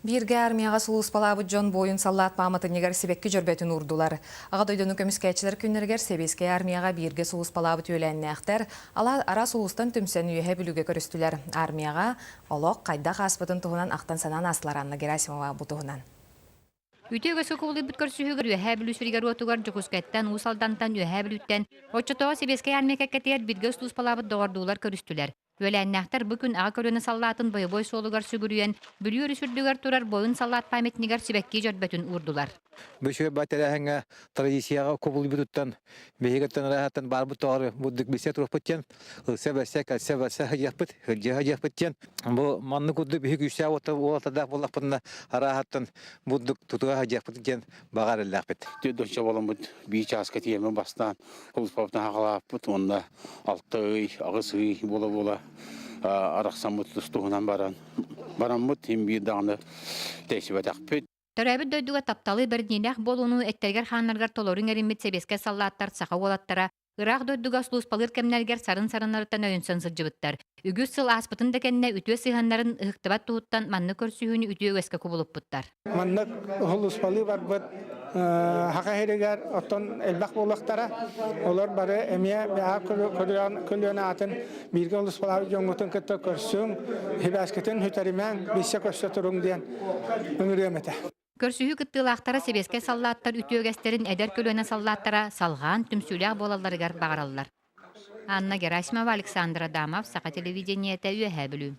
Бииргэ армияҕа сулууспалаабыт дьон буойун саллаат пааматынньыгар сибэкки дьөрбөтүн уурдулар. Аҕа дойдуну көмүскээччилэр күннэригэр Сэбиэскэй армияҕа бииргэ сулууспалаабыт үөлээннээхтэр араас улуустан түмсэн Үөһээ Бүлүүгэ көрүстүлэр. Армияҕа олох хайдах ааспытын туһунан ахтан-санаан аастылар Анна Герасимова бу туһунан. Үтүө үгэскэ кубулуйбут көрсүһүүгэр Үөһээ Бүлүү сиригэр-уотугар Дьокуускайтан, Уус Алдантан, Үөһээ Бүлүүттэн, оччотооҕу Сэбиэскэй армия кэккэтигэр бииргэ сулууспалаабыт доҕордуулар көрүстүлэр. Үөлээннээхтэр бу күн аҕа көлүөнэ саллаатын бойобуой суолугар сүгүрүйэн, Бүлүү өрүс үрдүгэр турар буойун саллаат памятнигар сибэкки дьөрбөтүн уурдулар. Бу үчүгэй тэрээһиҥҥэ традицияҕа кубулуйбутуттан биһигиттэн ыраахтан барбыт тоҕо бурдук билсэ туруохпут диэн ылса-бэрсэ, кэлсэ-барса сылдьыахпыт, сылдьа сылдьыахпыт диэн бу маннык курдук биһиги күүстээх уолаттардаах буоллахпытына арааһаттан бурдук тутуһа сылдьыахпыт диэн баҕа эрэллээхпит. Доча буоламмыт биир чааска тиэмэ бастаан улуспабытын хаҕалааппыт уонна 6 ый, 8 ый буола-буола арахсаммыт тустуһунан баран бараммыт иһин биир даҕаны тэйсибэтэхпит. Төрөөбүт дойдуга тапталы бэрдиилээх буолууну эттэригэр-хааннарыгар толору иҥэриммит сэбиэскэй саллааттар саха уолаттара ыраах дойдуга сулууспалыыр кэмнэригэр сарын-сарыннарыттан өйөнсөн сылдьыбыттар. Үгүс сыл ааспытын да кэннэ үтүө сыһыаннарын ыһыктыбат туһуттан маннык көрсүһүүнү үтүө үгэскэ кубулуппуттар. Маннык сулууспалыы барбыт Саха сиригэр оттон элбэх буолуохтара. Олор бары эмиэ көлүөнэ аатын бииргэ сулууспалаабыт дьоҥҥутун кытта көрсүҥ, сибээскитин сүтэримэҥ, билсэ көрсө туруҥ диэн ыҥырыам этэ. Көрсүһүү кыттыылаахтара сэбиэскэй саллааттар үтүө үгэстэрин эдэр көлүөнэ саллааттара салҕаан түмсүүлээх буолалларыгар баҕараллар. Анна Герасимова, Александр Адамов, Саха телевидениетэ, Үөһээ Бүлүү.